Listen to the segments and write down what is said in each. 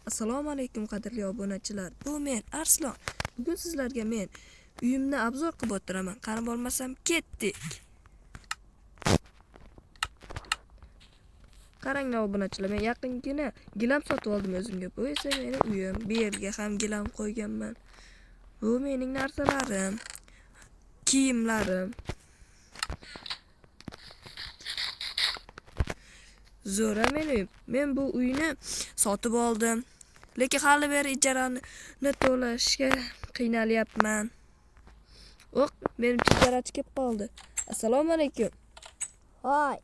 Assalomu alaykum qadrli obunachilar. Bu men Arslon. Bugun sizlarga men uyimni obzor qilib o'tiraman. Qani bo'lmasam ketdik. Qaranglar obunachilar, men yaqingina gilam sotib oldim o'zimga. Bu esa meni uyim. Bu yerga ham gilam qo'yganman. Bu mening narsalarim, kiyimlarim. Zo'ra meni uyim. Men bu uyni sotib oldim. Lekin hali beri ijarani to'lashga qiynalyapman. O'q, menimcha ijarachi kelib qoldi. Assalomu alaykum. Hoy.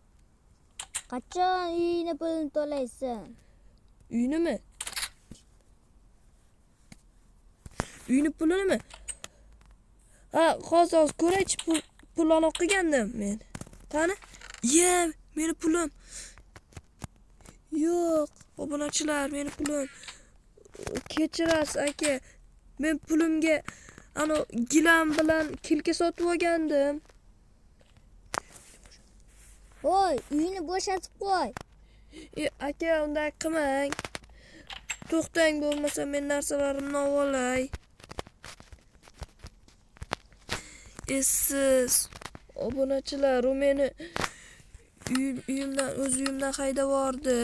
Qachon uyingni pulini to'laysan? Uynimi? Uyni pulinimi? Ha, hozir ko'raychi, pul olib qilgandim men. Qani? Ye, meni pulim. Yo'q, obunachilar, meni pulim. Kechirasiz aka. Men pulimga ano gilam bilan kilka sotib olgandim. Hoy, uyni bo'shatib qo'y. Aka, unday qilmang. To'xtang, bo'lmasa men narsalarimni olib olay. Essiz obunachilar, u meni uyimdan, o'z uyimdan haydab yubordi.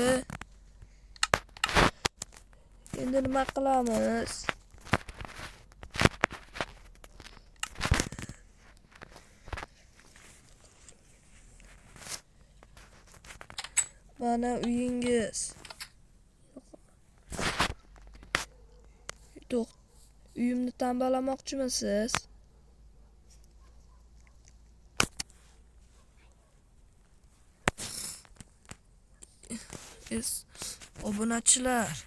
Endi nima qilamiz? Mana uyingiz. Uyimni tambalamoqchimisiz? Obunachilar.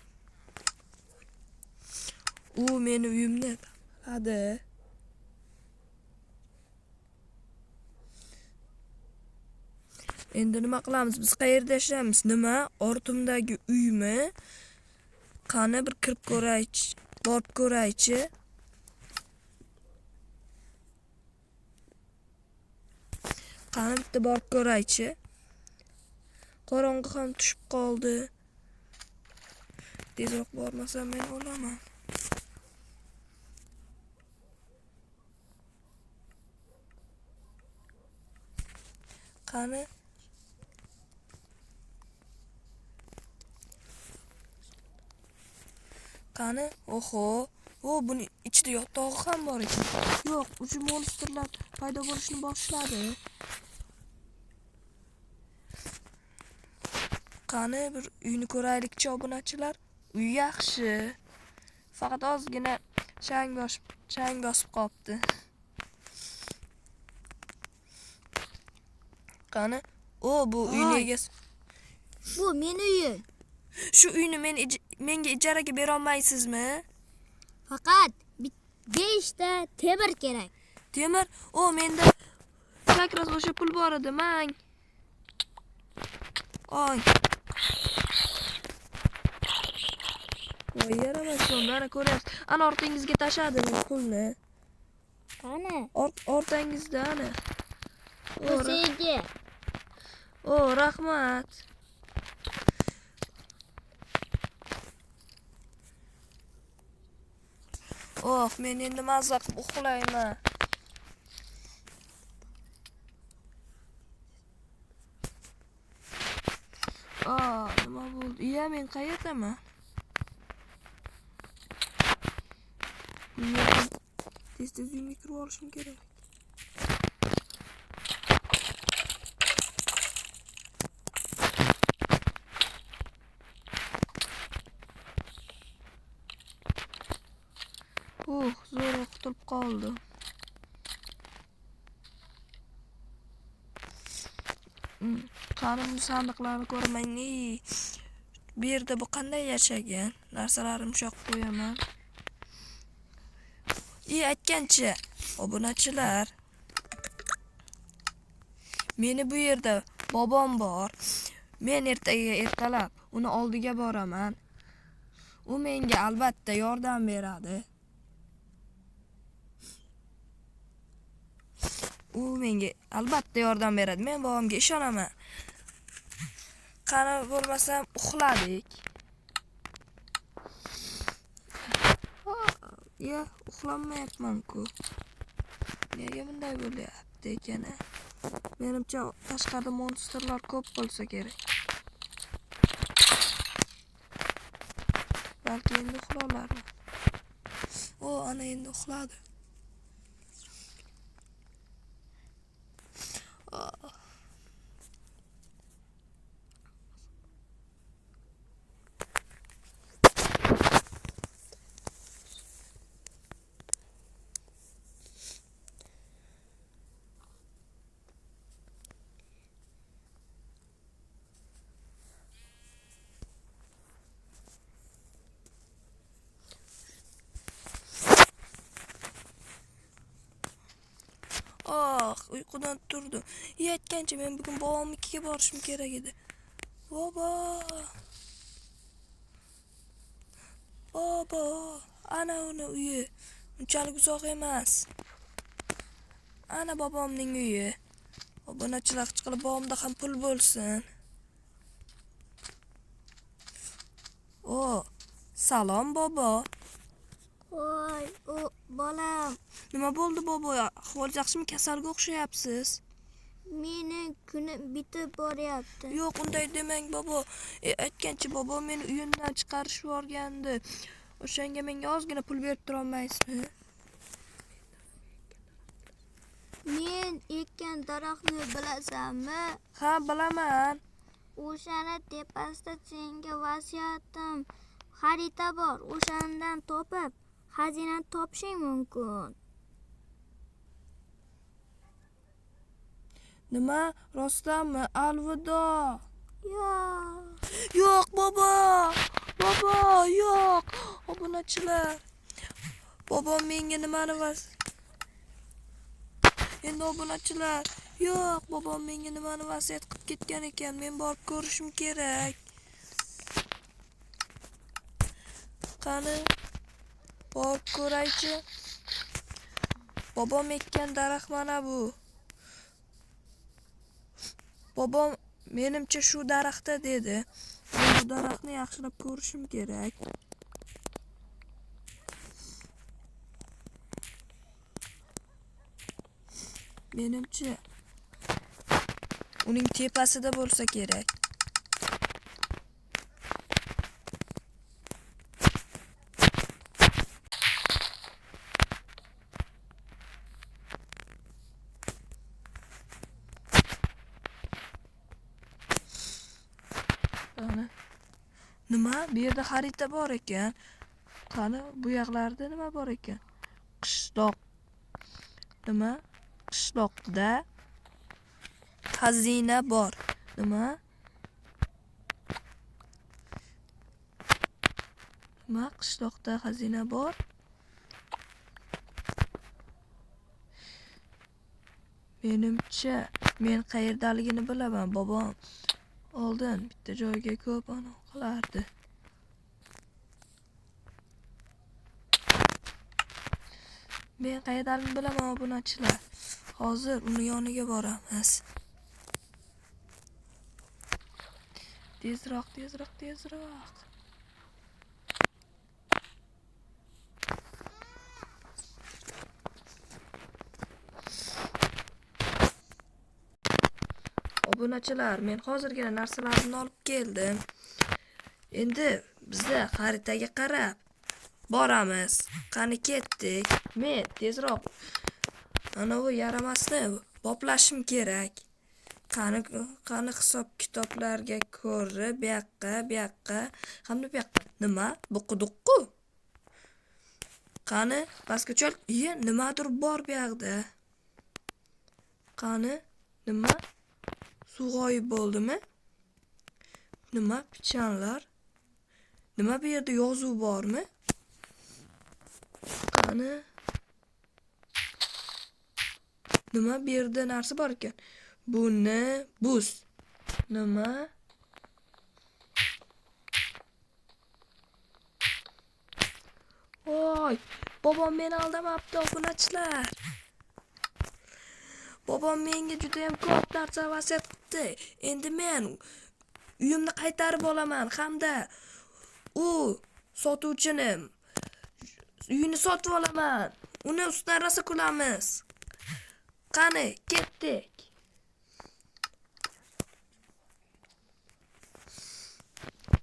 U meni uyimni tambaladi. Endi nima qilamiz? Biz qayerda yashaymiz? Nima? Ortimdagi uymi? Qani bir kirib ko'raychi, borib ko'raychi. Qani bitta borib ko'raychi. Qorong'i ham tushib qoldi. Tezroq bormasam men o'laman. Qani? Qani? Oho. O, buni ichida yotog'i ham bor ekan. Yo'q, uch monstrlar paydo bo'lishni boshladi. Qani bir uyni ko'raylikchi obunachilar. Uy yaxshi. Faqat ozgina chang bosib qopti. Qani? O, bu uyni egasi. Bu meni uyim. Shu uyni menga ijaraga bera olmaysizmi? Faqat 5 ta temir kerak. Temir? O, menda как раз o'sha pul bor edi, mang. Oy. Voy, yaramas, mana ko'ryapsiz. Ana orqangizga tashladim pulni. Qani? Ortangizda ana. Bu senga. O, rahmat. Oh, men endi mazza qilib uxlayman. Aa, nima bo'ldi? Iya, men qayerdaman? Tez-tez uyimga kirib olishim kerak. Zo'rg'a qutulib qoldim. Qani bu sandiqlarni ko'raman. Bu yerda bu qanday yashagan? Narsalarimni shu yoqqa qo'yaman. Aytgancha, obunachilar, meni bu yerda bobom bor. Men ertaga ertalab uni oldiga boraman. U menga albatta yordam beradi. U menga albatta yordam beradi. Men bobomga ishonaman. Qani bo'lmasam uxladik. Ya, uxlamayapman-ku. Nega bunday bo'lyapti ekan? Menimcha, tashqarida monsterlar ko'p bo'lsa kerak. Balki endi uxlarman. O, ana endi uxladi. Oh, uyqudan turdim. Aytgancha men bugun bobomnikiga borishim kerak edi. Bobo. Bobo, ana uni uyi. Unchalik uzoq emas. Ana bobomning uyi. Obunachilar, qilib bobomda ham pul bo'lsin. O, salom bobo. Voy, o bolam. Nima bo'ldi bobo? Ahvolingiz yaxshimi? Kasalga o'xshayapsiz. Meni kunim bitib boryapti. Yo'q, unday demang bobo. Aytgancha bobo meni uyimdan chiqarishib yuborgandi. O'shanga menga ozgina pul berib tura olmaysizmi? Men ekkan daraxtni bilasanmi? Ha, bilaman. O'shani tepasida senga vasiyatim xarita bor. O'shandan topib, xazinani topishing mumkin. Nima? Rostdanmi? Alvido. Yo'q. Yo'q bobo. Bobo, yo'q. Obunachilar. Bobom menga nimani Endi obunachilar, yo'q, bobom menga nimani vasiyat qilib ketgan ekan, men borib ko'rishim kerak. Qani, borib ko'raychi. Bobom ekkan daraxt mana bu. Bobom menimcha shu daraxtda dedi. Men bu daraxtni yaxshilab ko'rishim kerak. Menimcha uning tepasida bo'lsa kerak. Qani? Nima? Bu yerda xarita bor ekan. Qani, bu yoqlarda nima bor ekan? Qishloq. Nima? Qishloqda xazina bor. Nima? Nima? Qishloqda xazina bor? Menimcha, men qayerdaligini bilaman, bobom. Oldin bitta joyga ko'p anaqa qilardi. Men qayerdaligini bilaman, obunachilar. Hozir uni yoniga boramiz. Tezroq, tezroq, tezroq. Obunachilar, men hozirgina narsalarimni olib keldim. Endi bizda xaritaga qarab boramiz. Qani ketdik. Men tezroq ana u yaramasni boplashim kerak. Qani, qani hisob kitoblarga ko'ra bu yoqqa, bu yoqqa hamda bu yoqqa. Nima? Bu quduq-ku. Qani, pastga tushaylik. Iye, nimadir bor bu yoqda. Qani, nima? Suv g'oyib bo'ldimi? Nima? Pichanlar. Nima bu yerda yozuv bormi? Qani? Nima bu yerda narsa bor ekan? Buni buz. Nima? Voy, bobom meni aldamabdi, obunachilar. Bobom menga juda ham ko'p narsa vasiyat qildi. Endi men uyimni qaytarib olaman hamda u sotuvchini Uyini sotib olaman. Uni ustidan rosa kulamiz. Qani, ketdik.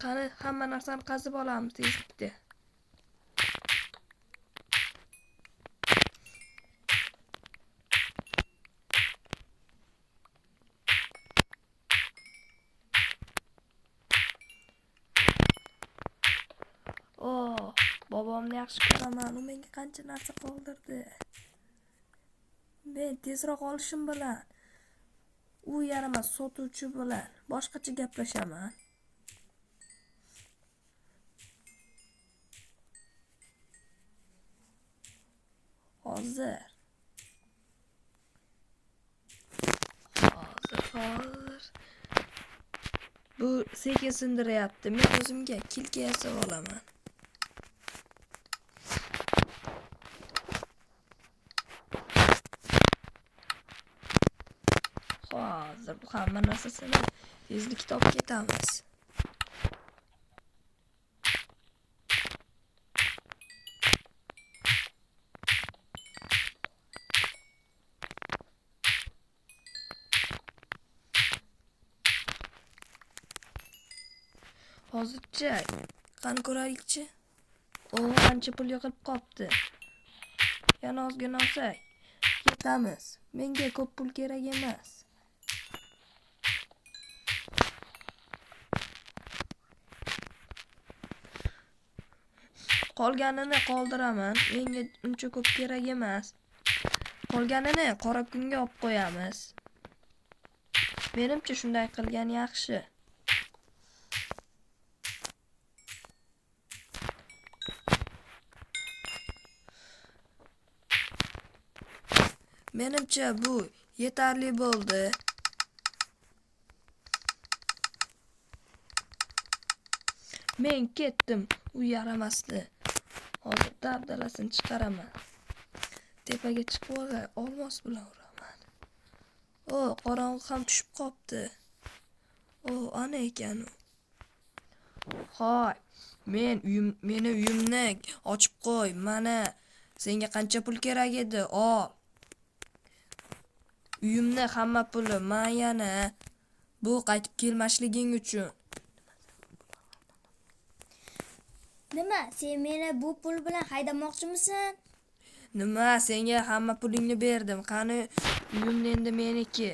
Qani, hamma narsani qazib olamiz tezlikda. Oh, bobomni yaxshi ko'raman. U menga qancha narsa qoldirdi. Men tezroq olishim bilan u yaramas sotuvchi bilan boshqacha gaplashaman. Hozir. Hozir. Bu sekin sindiryapti. Men o'zimga kilka yasab olaman. Hozir bu hamma narsasini tezlikda olib ketamiz. Hozircha qani ko'raylikchi. O, qancha pul yig'ilib qopti. Yana ozgina olsak ketamiz. Menga ko'p pul kerak emas. Qolganini qoldiraman. Menga uncha ko'p kerak emas. Qolganini qora kunga olib qo'yamiz. Menimcha shunday qilgan yaxshi. Menimcha bu yetarli bo'ldi. Men ketdim. U yaramasdi. Hozir dabdalasini chiqaraman. Tepaga chiqib olay, olmos bilan uraman. O, qorong'i ham tushib qopti. O, ana ekan u. Hoy, meni uyimni ochib qo'y. Mana senga qancha pul kerak edi? Ol. Uyimni hamma puli men yana bu qaytib kelmasliging uchun. Nima, sen meni bu pul bilan haydamoqchimisan? Nima, senga hamma pulingni berdim. Qani, uyim endi meniki.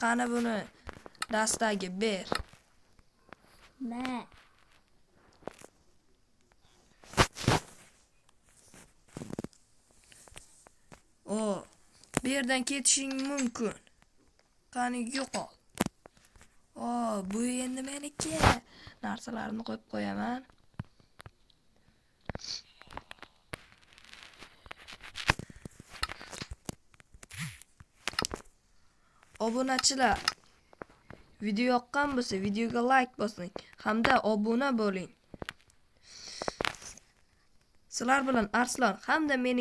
Qani buni dastagi ber. Ma. O, bu yerdan ketishing mumkin. Qani yo'qol. O, bu endi meniki. Narsalarni qo'yib qo'yaman. Obunachilar, video yoqqan bo'lsa videoga like bosing hamda obuna bo'ling. Sizlar bilan Arslon hamda meni